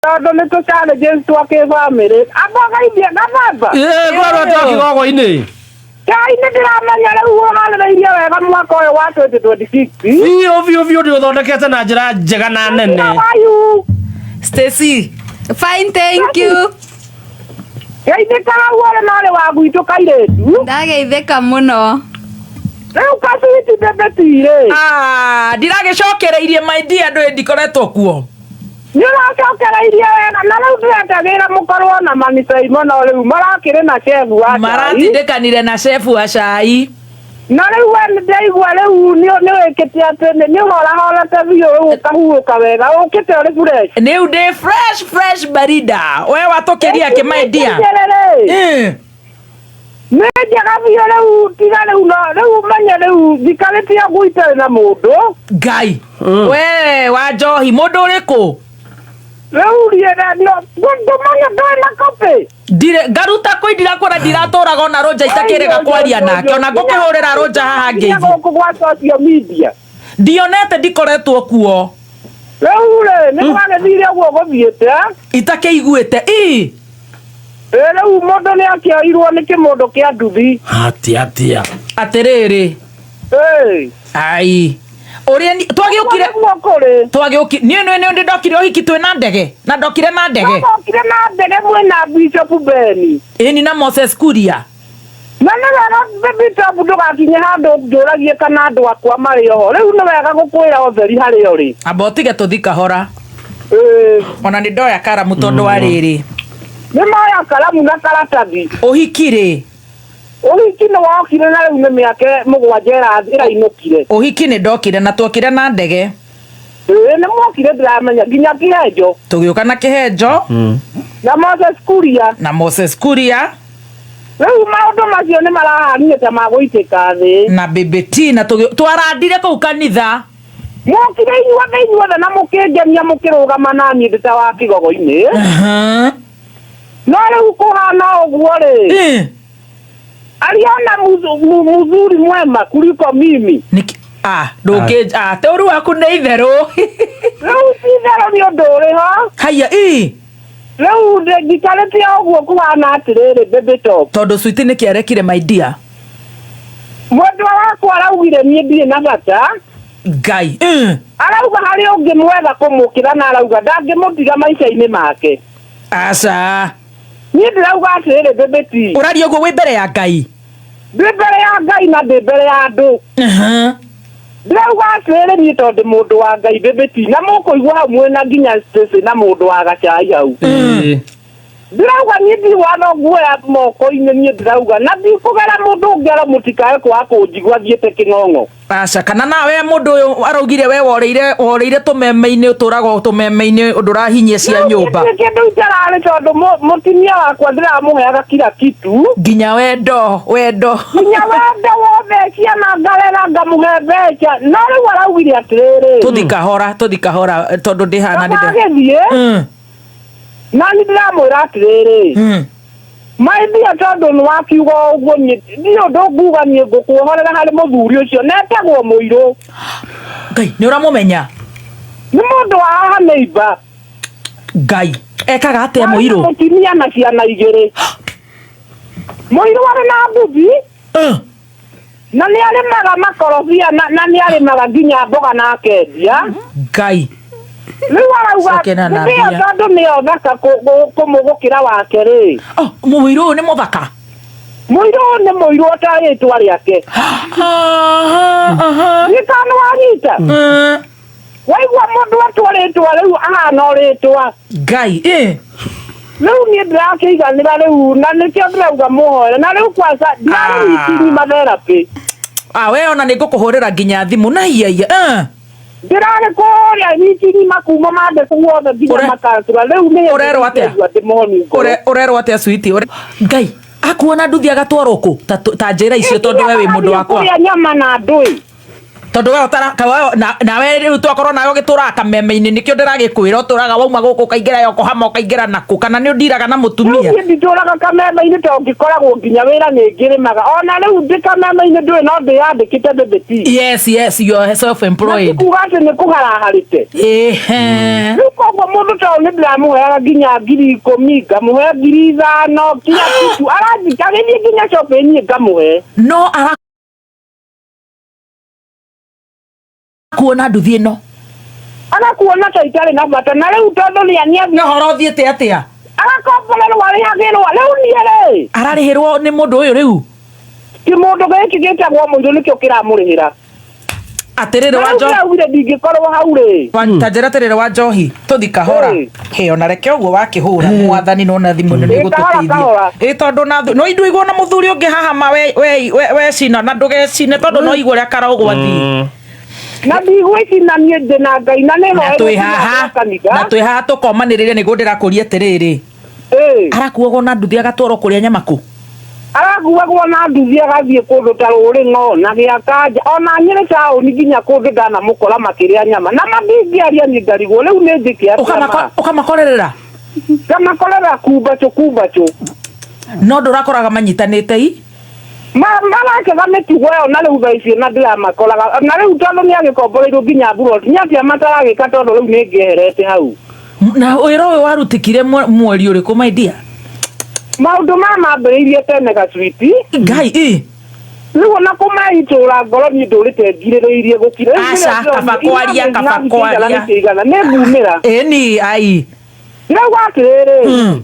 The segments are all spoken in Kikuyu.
Tondũ nĩ tũ challenges twa kĩbamĩrĩ. Amba ũgeithie gababa. Ĩĩ, ngorwo twa kĩgogo-inĩ. Ngai nĩ ndĩramenya rĩu ũharĩrĩirie wega mwaka ũyũ wa 2026. Biũ biũ biũ ndĩũthondekete na njĩra njega na nene. How are you? Stacy. Fine, thank you. Geithĩka hau ũrĩ na ũrĩ wa gwitũ kairĩtu. Ndageithĩka mũno. Rĩu kaswiti bebeti-rĩ. Ah, ndiragĩcokereirie my dear ndũĩ ndikoretwo kuo. Nĩ ũracokereirie wega na rĩu ndĩretagĩra mũkorwo na manicaimo no rĩu marakĩrĩ na chef wa cai. Maratindĩkanire na chef wa cai. Na rĩu we nĩ ndaigua rĩu nĩ nĩ wĩkĩte atĩ nĩ nĩ ũhorahorete biũ rĩu ũkahurũka wega ũkĩte ũrĩ fresh. Rĩu ndĩ fresh fresh barida. We watũkĩria kĩ my dear. Rĩ Eh. nĩ njega biũ rĩu tiga rĩu no rĩu menye rĩu njikarĩte ũguo itarĩ na mũndũ. Ngai. We wa njohi mũndũ ũrĩkũ? Rĩu riera no ndũmenya ndũrĩ na copy. Ndirĩ ngaruta kũ ndirakwĩra ndiratũraga ona Rũnja itakĩrĩga kwaria nake ona ngũkĩhũrĩra Rũnja haha Nginya ngeithi. gũkũ gwa social media. Ndionete ndikoretwo kuo. Rĩu rĩ nĩ gwagĩthire ũguo gũthiĩte. Itakĩiguĩte. Ii. Ĩ rĩu mũndũ nĩ akĩoirwo nĩ kĩmũndũ kĩa nduthi. Atia atia. Atĩrĩrĩ. Ĩ. Ai. Ũrĩa ni twagĩũkire Nĩguo kũrĩ. twagĩũki niĩ nĩ nĩ ndokire ũhiki twĩ na ndege na ndokire na ndege Mwokire na ndege mwĩna Bishop Ben. ĩni na Moses Kuria Na nĩ wega Bishop ndũgakinye handũ njũragie kana andũ akwa marĩ oho. Rĩu nĩ wega gũkwĩra ũtheri harĩa ũrĩ. amba ũtige tũthi kahora Ĩ. ona nĩ ndoya karamu tondũ wa rĩrĩ Nĩ moya karamu na karatathi. ũhiki rĩ Ũhiki nĩ wokire na rĩu nĩ mĩaka mũgwanja ĩrainũkire. ũhiki nĩ ndokire na twokire na ndege Ĩ nĩ mwokire ndĩramenya nginya kĩhenjo. tũgĩũka na kĩhenjo Na Moses Kuria. na Moses Kuria Rĩu maũndũ macio nĩ marahanire ta magũitĩka thĩ. na BBT na twarandire kũu kanitha Mwokire inyuothe inyuothe na mũkĩngenia mũkĩrũgama na niĩ ndĩ ta wa kĩgogo-inĩ. No rĩu kũhana ũguo rĩ, Eh, aliona mzuri mwema kuliko mimi. nĩkĩ- ah, ndũngĩ ah, tũru waku nĩ itherũ Rĩu ti itherũ nĩ ũndũ ũrĩ ho. haya ii Rĩu njikarĩte ũguo kũhana atĩrĩrĩ baby top. tondũ switi nĩ kĩarekire my dear Mwendwa wakwa araugire niĩ ndirĩ na bata. Ngai eh. Arauga harĩ ũngĩ mwega kũmũkĩra na arauga ndangĩmũtiga maica-inĩ make. Aca. Niĩ ndĩrauga atĩrĩrĩ baby T. Ũraria ũguo wĩ mbere ya Ngai. Ndĩ mbere ya Ngai na ndĩ mbere ya andũ. Ndĩrauga atĩrĩrĩ niĩ tondũ ndĩ mũndũ wa Ngai baby T. Na mũkũigua hau mwĩna nginya Stacy na mũndũ wa gacai hau. Ndĩrauga niĩ ndirĩ watho nguoya moko-inĩ niĩ ndĩrauga na ndikũgera mũndũ ũngĩ aro mũtikae kwaga kũnjigua thiĩte kĩng'ong'o. Aca kana nawe mũndũ ũyũ araugire we worĩire worĩire tũmeme-inĩ ũtũraga tũmeme-inĩ ndũrahinyia cia nyũmba. Gũtirĩ kĩndũ itararĩ tondũ mũtumia wakwa ndĩramũheaga kila kitu. Nginya wendo wendo. Nginya wendo wothe ciana ngarera ngamũhe mbeca no rĩu araugire atĩrĩrĩ. Tũthi kahora tũthi kahora tondũ ndĩ haha na nĩ Agĩthiĩ na nĩ ndĩramwĩra atĩrĩrĩ. My dear tondũ nĩ wakiuga ũguo niĩ ndirĩ ũndũ nguga niĩ ngũkuohorera harĩ mũthuri ũcio na etagwo mũirũ. Ngai nĩ ũramũmenya? Nĩ mũndũ wa haha neighbor. Ngai ekaga atĩa mũirũ? Mũtumia na ciana igĩrĩ. Mũirũ arĩ na nduthi. Na nĩ arĩmaga makorobia na nĩ arĩmaga nginya mboga na akendia. Ngai. Rĩu arauga Coke na nĩyo mbia. tondũ nĩyo thaka kũmũgũkĩra wake rĩ. Oh, mũirũ ũyũ nĩ mũthaka. Mũirũ ũyũ nĩ mũirũ o ta rĩtwa rĩake. Nĩ kana wanyita? Waigua mũndũ atwa rĩtwa rĩu ahana o rĩtwa. Ngai ĩ. Rĩu niĩ ndĩrakĩiganĩra rĩu na nĩkĩo ndĩrauga mũhoere na rĩu kwanza ndirarĩ wiki ng'ima therapy. Ah, we ona nĩ ngũkũhũrĩra nginya thimũ na iya iya. Ndĩrarĩ kũrĩa wiki ng'ima kuma mande guothe nginya makansula rĩu nĩ Ũrerwo atĩa? ndĩraigua ndĩ mũhonu ngoro. Ũrerwo atĩa switi? Ngai akuona nduthi agatwarwo kũ? Ta njĩra icio tondũ we wĩ mũndũ wakwa. Kũrĩa nyama na ndũĩ. Tondu we utara ka we na nawe riu twakorwo nawe ugituraga kameme-inĩ, nikio ndĩragĩkwĩra ũtũraga wauma gũkũ ũkaingĩra Yokohama, ũkaingĩra naku, kana nĩ ũndiraga na mũtumia? Niĩ nditũraga kameme-inĩ tondũ ngĩkoragwo nginya wĩra nĩ ngĩrĩmaga, ona rĩu ndĩ kameme-inĩ ndũĩ no ndĩyandĩkĩte bĩbĩti. Yes, you are self Na employed. ti kuga atĩ nĩ kũharaharĩte. Ehe. Rĩu koguo mũndũ ta ũyũ nĩ ndĩramũheaga nginya 10,000, ngamũhe 5,000, kila kitu arathiĩ agĩthiĩ nginya shopping ngamũhe. No arakuona nduthi ĩno. Agakuona ta itarĩ na bata, na rĩu tondũ nĩ nĩ ũhoro ũthiĩte atĩa? Agakomborerwo, arĩhagĩrwo rĩu niĩ rĩ. Ararĩhĩrwo nĩ mũndũ ũyũ rĩu? Kĩmũndũ gĩkĩ gĩtagwo mũirũ nĩkĩo kĩramũrĩhĩra. Atĩrĩrĩ Na wa rĩu njo ndĩraugire ndingĩkorwo hau rĩ. Ta njĩra atĩrĩrĩ wa njohi, tũthi kahora. Hĩ, ona reke ũguo wakĩhũra mwathani, nona thimũ ĩno nĩ Ĩ, kahora, ĩgũtũteithia. Kahora. Ĩ, tondũ na no indu na mũthuri ũngĩ haha ma we we we wecina na ndũgecine, tondũ no igua ũrĩa karaũgwathiĩ. Na ndigwĩcina niĩ, ndĩ na Ngai na nĩ Na twĩ haha na twĩ haha tũkomanĩrĩre nĩguo ndĩrakũria atĩrĩrĩ, arakuagwo na nduthi agatwarwo kũrĩa nyama kũ? Arakuagwo na nduthi agathiĩ kũndũ ta Rũrĩng'o na Gĩakanja, ona Nyĩrĩ taũni, nginya kũndũ ndanamũkora makĩrĩa nyama na mandingĩaria niĩ ngarigwo rĩu nĩ njĩke atĩa ma. Ũkamakorerera? Ngamakorera kumbacũ kumbacũ. No ndũrakoraga manyitanĩte i? Marakega mĩtugo ĩyo, na rĩu thaa ici na ndĩramakoraga, na rĩu tondũ nĩ agĩkomboreirwo nginya mburoti, nĩ atĩa mataragĩka, tondũ rĩu nĩ ngĩeherete hau. Na wĩra ũyũ warutikire mweri ũrĩkũ, my dear? Maũndũ maya mambĩrĩirie tene gacwiti. Ngai ĩ. Rĩu ona kũmaitũra ngoro niĩ ndũrĩte ngirĩrĩirie gũkira. Rĩu Aca, rĩrĩa kaba ndĩronire kwaria, irathi kaba na kwaria. nĩkĩigana nĩ ngumĩra. Ĩni ai. Ndĩrauga atĩrĩrĩ,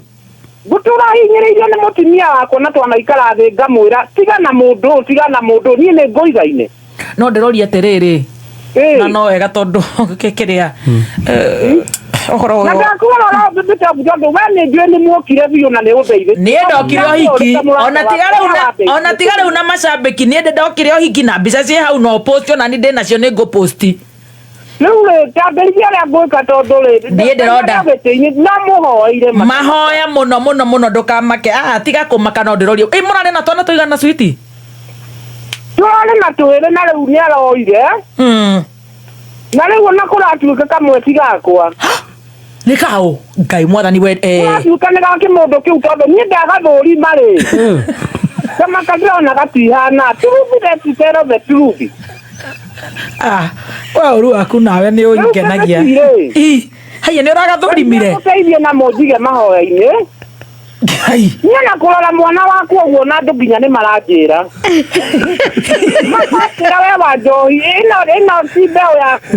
ngũtũra hinyĩrĩirio nĩ mũtumia wakwa, na twanaikara thĩ ngamwĩra tiga na mũndũ ũyũ, tiga na mũndũ ũyũ, niĩ nĩ ngũigaine. No ndĩroria atĩrĩrĩ, Ĩ. na no wega tondũ kĩrĩa ũhoro Na ũyũ ndakwĩra oro tondũ we nĩ njũĩ nĩ muokire biũ na nĩ ũndeithĩtie. Niĩ ndokire ũhiki, ona tiga rĩu na macambĩki, niĩ ndĩ ndokire ũhiki na mbica ciĩ hau, no post, ona ni ndĩ nacio, nĩ ngũposti. Rĩu rĩ, tambĩrithia ũrĩa ngwĩka, tondũ rĩ Niĩ ndĩronda. gĩtĩ-inĩ no mũhoeire Mahoya mũno mũno mũno, ndũkamake. Ah, tiga kũmaka, no ndĩroria, ĩ mũrarĩ na twana tũigana, switi? Tũrarĩ na twĩrĩ, na rĩu nĩ aroire. Na rĩu ona kũratuĩka kamwe ti gakwa. Nĩ kaũ? Ngai mwathani we, eh. Kũratuĩka nĩ ga kĩmũndũ kĩu, tondũ niĩ ndagathũrima rĩ, kamaka ndĩrona gatihana truth, let's tell the truth. Ah, we ũru waku nawe nĩ ũngenagia. Rĩu Ĩ, haiya, nĩ ũragathũrimire? Mũteithie na mũnjige mahoya-inĩ. Ngai. Niĩ na kũrora mwana waku ũguo, na andũ nginya nĩ maranjĩra, makanjĩra, "We wa njohi, ĩno ĩno ti mbeũ yaku,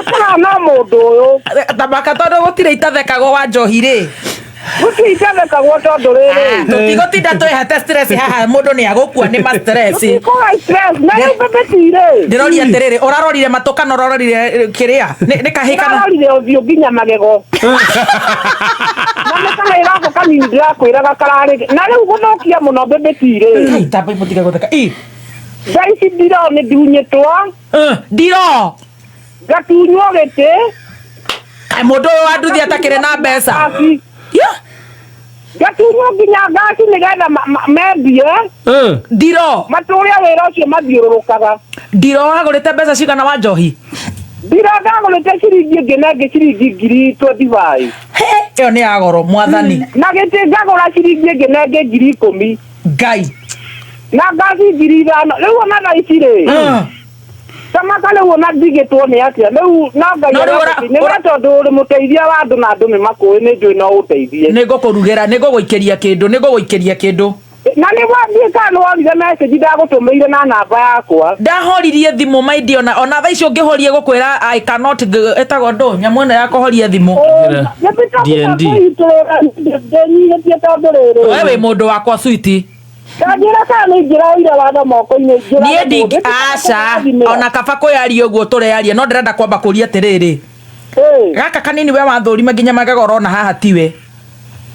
akahana mũndũ ũyũ." Tamaka, tondũ gũtirĩ itathekagwo wa njohi rĩ. Gũtirĩ itathekagwo, tondũ rĩrĩ Tũtigũtinda twĩhete stress haha, mũndũ nĩ agũkua nĩ ma stress. Tũtikũga stress na rĩu bebeti rĩ. Ndĩroria atĩrĩrĩ, ũrarorire matũ kana ũrarorire kĩrĩa nĩ kahĩ kana? Ndĩrarorire ũthiũ nginya magego, na nĩ kahĩ gako kanini ndĩrakwĩraga kararĩ na rĩu gũthũkia mũno bebeti rĩ. Ngai, tamba mũtige gũtheka ĩ. Thaa ici ndiro nĩ ndunyĩtwo. Ndiro. Ngatunywo gĩtĩ. Kaĩ mũndũ ũyũ wa nduthi atakĩrĩ na mbeca? Ngasi. Ya. Ngatunywo nginya ngasi nĩgetha mendie. Ndiro. Matũre wĩra ũcio mathiũrũrũkaga. Ndiro wagũrĩte mbeca cigana wa njohi? Ndiro ndagũrĩte ciringi ĩngĩ na ĩngĩ ciringi 25,000. Ĩyo nĩ ya goro mwathani. Na gĩtĩ ngagũra ciringi ĩngĩ na ĩngĩ 10,000. Ngai. Na ngasi 5,000. Rĩu ona thaa ici rĩ, tamaka rĩu ona ndigĩtwo nĩ atĩa rĩu na Ngai No rĩu nĩ we, tondũ ũrĩ mũteithia wa andũ na andũ nĩ makũĩ, nĩ njũĩ no ũndeithie. Nĩ ngũkũrugĩra, nĩ ngũgũikĩria kĩndũ, nĩ ngũgũikĩria kĩndũ. Na nĩ wathiĩ kana nĩ wonire message ndagũtũmĩire na namba yakwa? Ndahoririe thimũ maindi, ona thaa ici ũngĩhorie gũkwĩra I cannot ĩtagwo ndũ nyamũ ĩno ya kũhoria thimũ. D&D. Ndĩnyihĩtie tondũ rĩrĩ, We wĩ mũndũ wakwa, switi. Ndanjĩra kana nĩ ingĩroire watho moko-inĩ ingĩũraga Niĩ ndingĩ mũndũ. aca, ona kaba kwĩyaria ũguo tũrearia, no ndĩrenda kwamba kũria atĩrĩrĩ, gaka kanini we wathũrima nginya magego ũrona haha tiwe?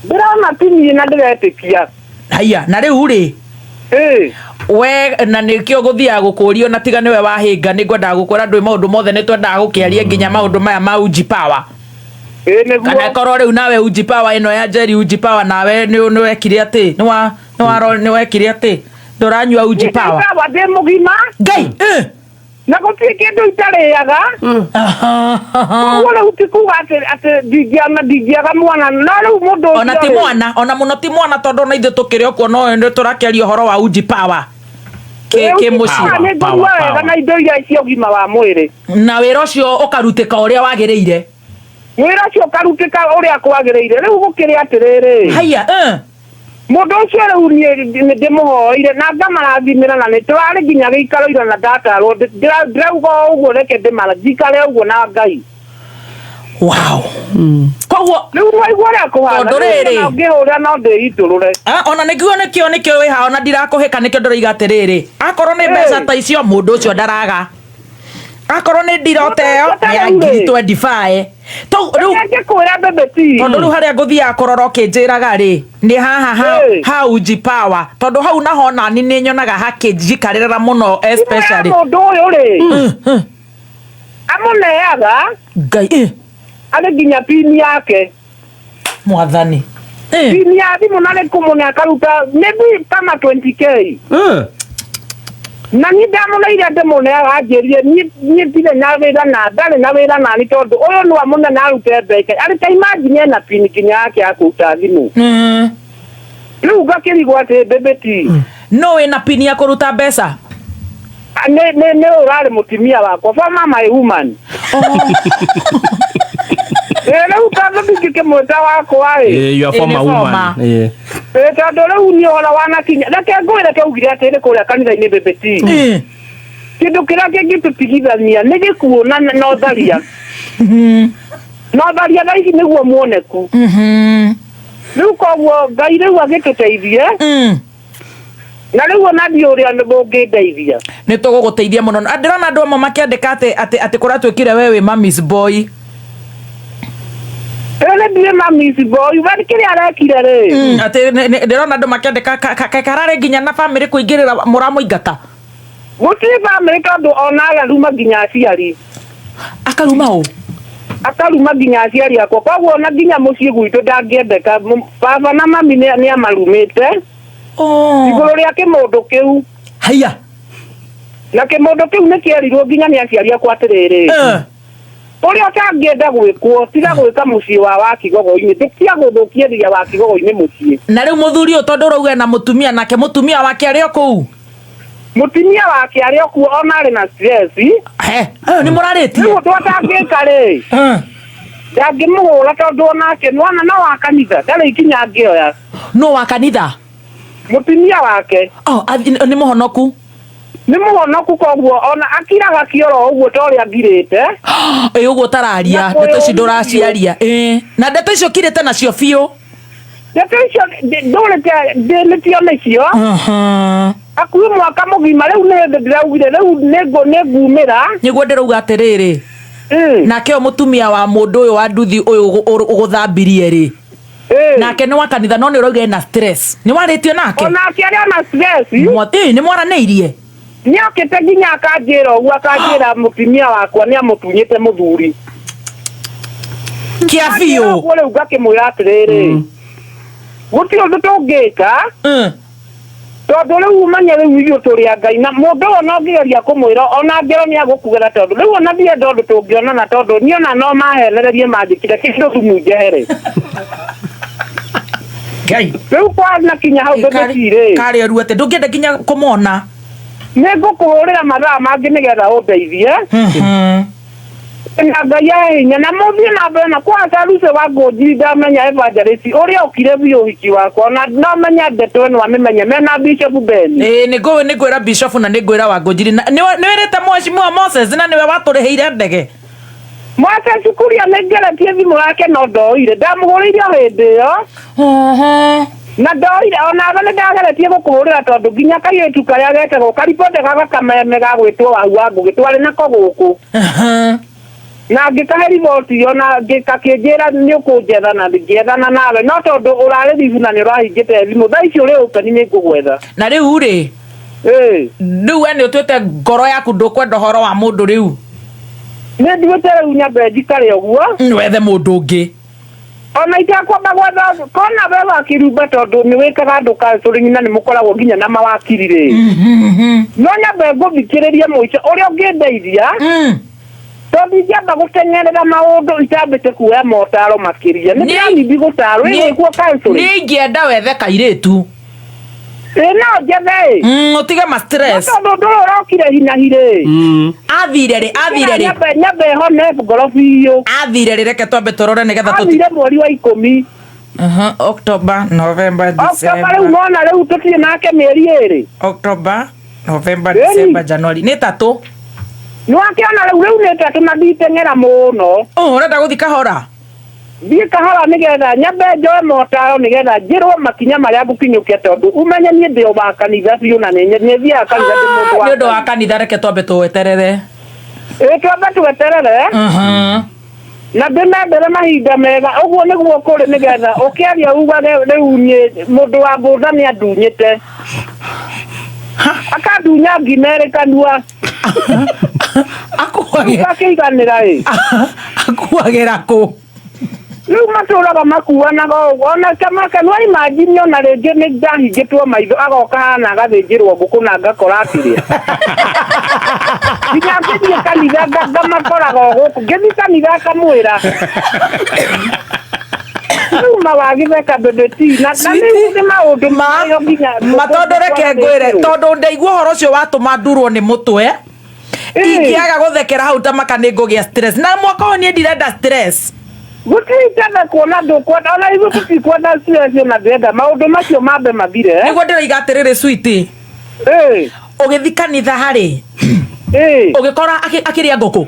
Ndĩrona ti niĩ na ndĩretĩkia. Haiya, na rĩu rĩ, we na nĩkĩo gũthiaga gũkũrio, na tiga nĩwe wahĩnga, nĩ ngwendaga gũkwĩra ndũĩ maũndũ mothe nĩ twendaga gũkĩaria nginya maũndũ maya ma Uji Power, kana korwo rĩu nawe Uji Power ĩno ya Njeri Uji Power, nawe nĩ wekire atĩ nĩ wa nĩ wekire atĩ Ndũranyua uji power? Power ndĩ mũgima. Ngai. Na gũtirĩ kĩndũ itarĩaga. Koguo rĩu ti kuga atĩ ndingĩaga mwana, no rĩu mũndũ Ona ti ũcio rĩ, mwana, ona mũno ti mwana, tondũ ona ithuĩ tũkĩrĩ o kuo no nĩ tũrakĩaria ũhoro wa uji power kĩ mũciĩ. Nĩ ngũigua wega na indo iria cia ũgima wa mwĩrĩ. Na wĩra ũcio ũkarutĩka ũrĩa wagĩrĩire. Wĩra ũcio ũkarutĩka ũrĩa kwagĩrĩire. Rĩu gũkĩrĩ atĩrĩrĩ, Haiya. Mũndũ ũcio rĩu niĩ nĩ ndĩmũhoeire na ngamarathimĩra, na nĩ tũrarĩ nginya gĩikaro ira na ndatarwo. Ndĩrauga o ũguo, reke ndĩmara njikare ũguo na Ngai. Wow, koguo Rĩu waigua ũrĩa kũhana. Tondũ rĩrĩ- Rĩu ngĩhũra no ndĩitũrũre. Ah, ona nĩkĩo nĩkĩo nĩkĩo wĩ haha, ona ndirakũhĩka, nĩkĩo ndĩroiga atĩrĩrĩ, akorwo nĩ mbeca ta icio, mũndũ ũcio ndaraga, akorwo nĩ ndirota ĩyo nĩ ya ngiri 25 Tau rĩu. Reke ngĩkwĩra, bebe ti. Tondũ rĩu harĩa ngũthiaga kũrora ũkĩnjĩraga rĩ, nĩ haha ha, ha uji power, tondũ hau naho nani nĩ nyonaga hakĩnjikarĩrĩra mũno, especially Mũndũ ũyũ rĩ, amũneaga Ngai. Arĩ nginya pini yake. Mwathani. Pini ya thimũ, na nĩ kũmũne akaruta maybe kama 20K. Na niĩ ndamũneire ndĩmũneaga, anjĩrire niĩ ndirĩ na wĩra na ndarĩ na wĩra nani, tondũ ũyũ no amũne arute mbeca arĩ ta imagine ena pini nginya yake ya kũruta thimũ. Rĩu ngakĩrigwo atĩ bebe ti. No wĩna pini ya kũruta mbeca? Nĩ ũrarĩ mũtumia wakwa, former my woman. Rĩu tondũ ndingĩkĩmwĩta wakwa ĩ. Your Nĩ former woman. Former. Tondũ rĩu niĩ ũhoro wanakinya, reke ngwĩre, twaugire atĩrĩ kũrĩa kanitha-inĩ, bebe ti, kĩndũ kĩrĩa kĩngĩtũtigithania nĩ gĩkuũ na ũtharia, na ũtharia thaa ici nĩguo muoneku. Rĩu koguo Ngai rĩu agĩtũteithie. Na rĩu ona ndiũ ũrĩa mũngĩndeithia. Nĩ tũgũgũteithia mũno. Na ndĩrona andũ amwe makĩandĩka atĩ kũratuĩkire we wĩ mami's boy. Ĩyo nĩ ndirĩ mami's boy, we kĩrĩa arekire rĩ. Atĩ ndĩrona andũ makĩandĩka kararĩ nginya na bamĩrĩ kũingĩrĩra mũramũingata. Gũtirĩ bamĩrĩ, tondũ ona araruma nginya aciari. Akaruma ũ? Akaruma nginya aciari akwa, koguo ona nginya mũciĩ gwitũ ndangĩendeka. Baba na mami nĩ amarumĩte igũrũ rĩa kĩmũndũ kĩu. Haiya. Na kĩmũndũ kĩu nĩ kĩerirwo nginya nĩ aciari akwa atĩrĩrĩ, ũrĩa ũtangĩenda gwĩkwo, tiga gwĩka mũciĩ wa Wakigogo-inĩ, ndũkia gũthũkĩria Wakigogo-inĩ mũciĩ. Na rĩu mũthuri ũyũ, tondũ ũrauga na mũtumia, nake mũtumia wake arĩ o kũu? Mũtumia wake arĩ o kuo, ona arĩ na stress. He ayo nĩ mũrarĩtie? Rĩu ũndũ atangĩka rĩ, ndangĩmũhũra, tondũ onake nĩwona no wa kanitha, ndarĩ ikinya angĩoya. No wa kanitha? Mũtumia wake. Oh, nĩ mũhonoku? Nĩ mũhonoku, koguo ona akiraga kĩoro ũguo ta ũrĩa ngirĩte. Ĩ, ũguo ũtararia. Na Ndeto ici kwĩyũmithio. ndũraciaria. Ĩ, na ndeto icio ũkirĩte nacio biũ? Ndeto icio ndũrĩte ndĩnĩtio nĩcio hakuhĩ mwaka mũgima. Rĩu nĩ hĩndĩ ndĩraugire rĩu nĩngumĩra. Nĩguo ndĩrauga atĩrĩrĩ, nake ũyũ mũtumia wa mũndũ ũyũ wa nduthi ũyũ ũgũthambirie rĩ, nake nĩ wa kanitha, no nĩ ũrauga ena stress, nĩ warĩtie nake? Onake arĩ ona stress. Ĩ, nĩ mwaranĩirie? Nĩokĩte nginya akanjĩra ũguo, akanjĩra mũtumia wakwa nĩ amũtunyĩte mũthuri. Kĩa biũ. Ũguo rĩu ngakĩmwĩra atĩrĩrĩ, gũtirĩ ũndũ tũngĩka, tondũ rĩu ũmenye rĩu ithuĩ tũrĩ a Ngai, na mũndũ ũyũ ona ũngĩgeria kũmwĩra ona ngero nĩ agũkugĩra, tondũ rĩu ona ndienda ũndũ tũngĩonana, tondũ niĩ ona no mahenererie manjĩkire kĩndũ thumu njehere. Ngai. Rĩu kwanakinya hau ndũgĩtirĩ. Karĩ ruo atĩ ndũngĩenda nginya kũmona. Nĩ ngũkũhũrĩra mathaa mangĩ nĩgetha ũndeithie, na Ngai ahe hinya na mũthiĩ na mbere na kwanza Lucy wa Ngũnjiri. Ndamenya evangelist ũrĩa okire biũ ũhiki wakwa, na no menya ndeto ĩno amĩmenye mena Bishop Ben. Ĩĩ, nĩ ngwĩra bishop na nĩ ngwĩra wa Ngũnjiri. Nĩ wĩrĩte mheshimiwa Moses, na nĩwe watũrĩhĩire ndege? Moses Kuria nĩ ngeretie thimũ yake no ndoire, ndamũhũrĩire o hĩndĩ ĩyo na ndoire. Onawe nĩ ndageretie gũkũhũrĩra, tondũ nginya kairĩtu karĩa getagwo karibonde gaka kameme gagwĩtwo Wahu wa Ngũgĩ twarĩ nako gũkũ, na ngĩkahe riboti ĩyo na gakĩnjĩra nĩ ũkũnjetha, na ngĩethana nawe, no tondũ ũrarĩ thibu na nĩ ũrahingĩte thimũ, thaa ici ũrĩ open, nĩ ngũgwetha. Na rĩu rĩ, rĩu we nĩ ũtuĩte ngoro yaku ndũkwenda ũhoro wa mũndũ rĩu? Nĩ nduĩte rĩu nyambe njikare ũguo. Wethe mũndũ ũngĩ. Ona itakwamba gwetha kona we wakirumba tondũ nĩ wĩkaga andũ counseling na nĩ mũkoragwo nginya na mawakiri rĩ. No nyambe ngũthikĩrĩrie mũico ũrĩa ũngĩndeithia tondũ ingĩamba gũteng'erera maũndũ itambĩte kuoya motaro makĩria nĩ ndĩranindi gũtarwo ĩgwĩkwo counseling. Niĩ ingĩenda wethe kairĩtu. Ĩ no njethe ĩ. Ũtige ma stress. Tondũ ũndũ ũyũ ũrokire hinahi rĩ. Athire rĩ, athire rĩ. Nyambe hone ngoro biũ. Athire rĩ, reke twambe tũrore nĩgetha tũti. Athire mweri wa 10. October, November, December. October rĩu nona rĩu tũtirĩ nake mĩeri ĩrĩ. October, November, December, January. Nĩ tatũ. Nĩwakĩona rĩu rĩu nĩ tatũ na nditeng'era mũno. Oh, ũrenda gũthiĩ kahora? Thiĩ kahora nĩgetha nyambe njoe motaro nĩgetha njĩrwo makinya marĩa ngũkinyũkia tondũ ũmenye niĩ ndĩ o wa kanitha biũ na nĩ thiaga kanitha ndĩ mũndũ wa Nĩ ũndũ wa kanitha reke twambe tweterere. Ĩ twambe tweterere. Na ndĩmendere mahinda mega ũguo nĩguo kũrĩ nĩgetha ũkĩaria ugage rĩu niĩ mũndũ wa bũtha nĩ andunyĩte. Akandunya ngima ĩrĩ kanua. Akuagĩra. Akĩiganĩra ĩ. Akuagĩra kũ? Rĩu matũraga makuanaga ũguo ona kanua imagine ona rĩngĩ nĩ ndahingĩtwo maitho agoka hana agathĩnjĩrwo ngũkũ na ngakora akĩrĩa. Nginya ngĩthiĩ kanitha ngamakoraga o gũkũ ngĩthiĩ kanitha akamwĩra. Rĩu mawagĩtheka bebe ti na rĩu nĩ maũndũ mayo nginya Ma tondũ reke ngwĩre tondũ ndaigua ũhoro ũcio watũma ndurwo nĩ mũtwe. Ingĩaga gũthekera hau ta maka nĩ ngũgĩa stress na mwaka ũyũ niĩ ndirenda stress. Gũtirĩ itenda kuona ndũkwenda ona ithuĩ tũtikwenda stress ona ndĩrenda maũndũ macio mambe mathire. Nĩguo ndĩroiga atĩrĩrĩ sweet. Ũgĩthiĩ kanitha harĩ. Ũgĩkora akĩrĩa ngũkũ.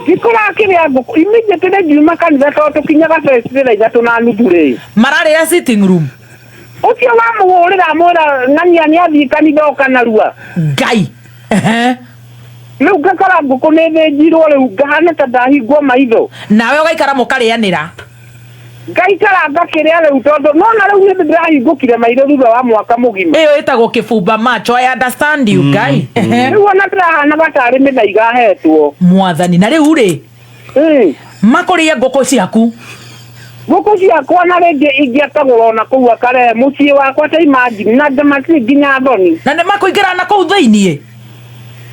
Ngĩkora akĩrĩa ngũkũ immediately ngiuma kanitha tondũ tũkinyaga thaa 3:30 rĩ. Mararĩra sitting room. Ũcio wamũhũrĩra amwĩra ng'ania nĩ athiĩ kanitha oka narua. Ngai. Rĩu ngakora ngũkũ nĩ thĩnjirwo rĩu ngahana ta ndahingwo maitho. Nawe ũgaikara mũkarĩanĩra. Ngaikara ngakĩrĩa rĩu tondũ nona rĩu nĩ ndĩrahingũkire maitho thutha wa mwaka mũgima. Ĩyo ĩtagwo kĩbumba macho. I understand you guy. Rĩu ona ndĩrahana gatarĩ mĩthaiga hetwo. Mwathani na rĩu rĩ. Makũrĩe ngũkũ ciaku. Ngũkũ ciakwa na rĩngĩ ingĩakagũra ona kũu akarehe mũciĩ wakwa ta imagine na matirĩ nginya thoni. Na nĩ makũingĩra na kũu thĩiniĩ.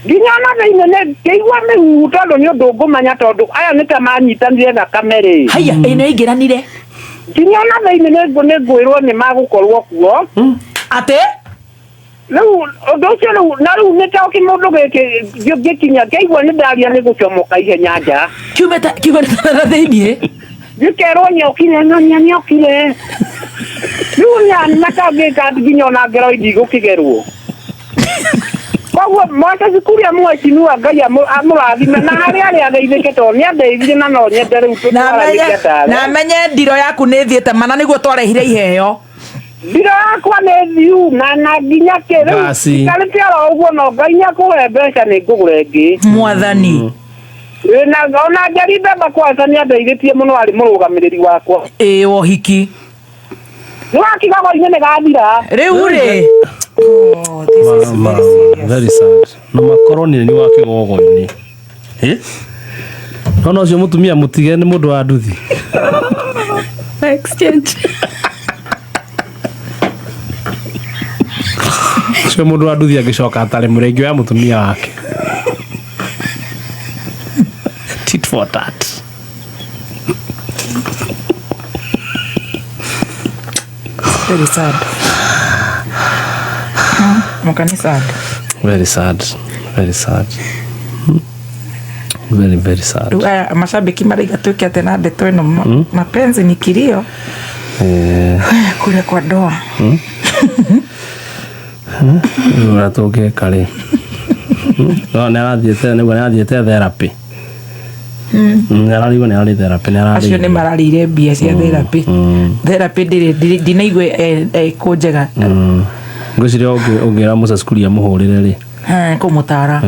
Nginya ona thĩinĩ nĩ ngĩigua mĩhuhu tondũ nĩ ũndũ ngũmanya tondũ aya nĩ ta manyitanire thakame rĩ. Haiya, ĩ nĩ aingĩranire. Nginya ona thĩinĩ nĩ ngwĩrwo nĩ magũkorwo kuo. Atĩ? Rĩu ũndũ ũcio rĩu na rĩu nĩ ta kĩmũndũ gĩkĩ ngĩkinya ngĩigua nĩ ndaria nĩ gũcomoka ihenya nja. Kiumĩte na thĩinĩ? Gĩkerwo nĩokire ng'ania nĩokire. Rĩu matangĩka nginya ona ngero ndigũkĩgerwo. Koguo mwaka cukuru ya mheshimiwa Ngai amũrathime na harĩa arĩa ageithĩke tondũ nĩ andeithirie na no nyende rĩu tũtwaranĩrie tawe. Na menye ndiro yaku nĩ ĩthiĩte mana nĩguo twarehire iheo. Ndiro yakwa nĩ thiu na nginya kĩ rĩu ikarĩte oro ũguo no Ngai nĩakũhe mbeca nĩ ngũgũra ĩngĩ. Mwathani. Na ona Njeri Mbemba kwanza nĩ andeithĩtie mũno arĩ mũrũgamĩrĩri wakwa. Ĩĩ wohiki. Nĩ wakigago-inĩ nĩ gathira. Rĩu rĩ. Oh, this is very serious. Very sad. Na makorwo nĩ wa kĩgogo-inĩ. No ũcio mũtumia mũtige nĩ mũndũ wa nduthi. Exchange. Ũcio mũndũ wa nduthi angĩcoka atarĩ mũrĩngĩ wa mũtumia wake. Tit for tat. Very sad. Mukani sad. Very sad. Very sad. Very, very sad. Mashabiki maraiga tuke atĩ na ndeto ĩno mapenzi ni kilio. Kule kwa ndoa. Ũrĩa tũngĩka rĩ. No nĩ arathiĩte nĩguo nĩ arathiĩte therapy. Nĩ ararigwo nĩ ararĩ therapy nĩ ararĩ. Acio nĩ mararĩire mbia cia therapy. Therapy ndĩrĩ ndinaigua ĩkũ njega. Ngwĩciria ũngĩra Moses Kuria mũhũrĩre rĩ. Kũmũtara.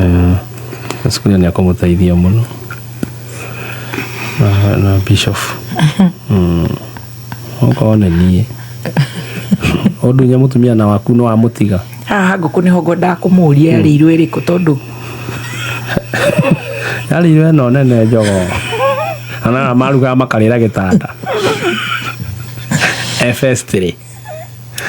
Moses Kuria nĩ akũmũteithia mũno. Na Bishop. Okorwo nĩ niĩ. Ũndunye mũtumia na waku no amũtiga. Haha ngũkũ nĩho ngwendaga kũmũria yarĩirwo ĩrĩkũ tondũ yarĩirwo ĩno nene njogoo. Ana marugaga makarĩra gĩtanda. FS3.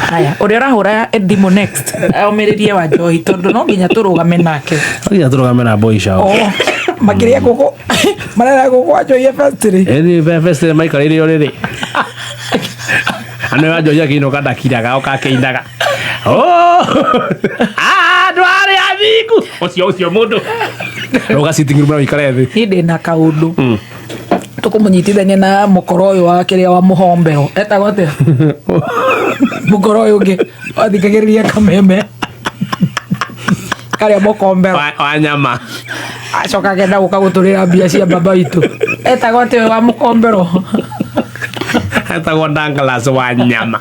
Haya, ũrĩa ũrahũra thimũ next aũmĩrĩrie wa njohi tondũ no nginya tũrũgame nake. No nginya tũrũgame na boy show. Oh, makĩria ngũkũ marera ngũkũ wa njohi FS3. Ĩni FS3 maikarĩire ũrĩrĩ. Andu wa njohi akĩinũka ndakiraga oka akĩinaga. Oh! Andũ arĩa athingu. Ũcio ũcio mũndũ. Rũga sitting room na ũikare thĩ. Niĩ ndĩ na kaũndũ tũkũmũnyitithania na mũkoro ũyũ wa kĩrĩa wa mũhombero etagwo atĩa mũkoro ũyũ ũngĩ wathikagĩrĩria kameme karĩa mũkombero Wa nyama. Acoka akenda gũka gũtũrĩra mbia cia baba witũ etagwo atĩa ũyũ wa mũkombero. Etagwo Douglas wa nyama.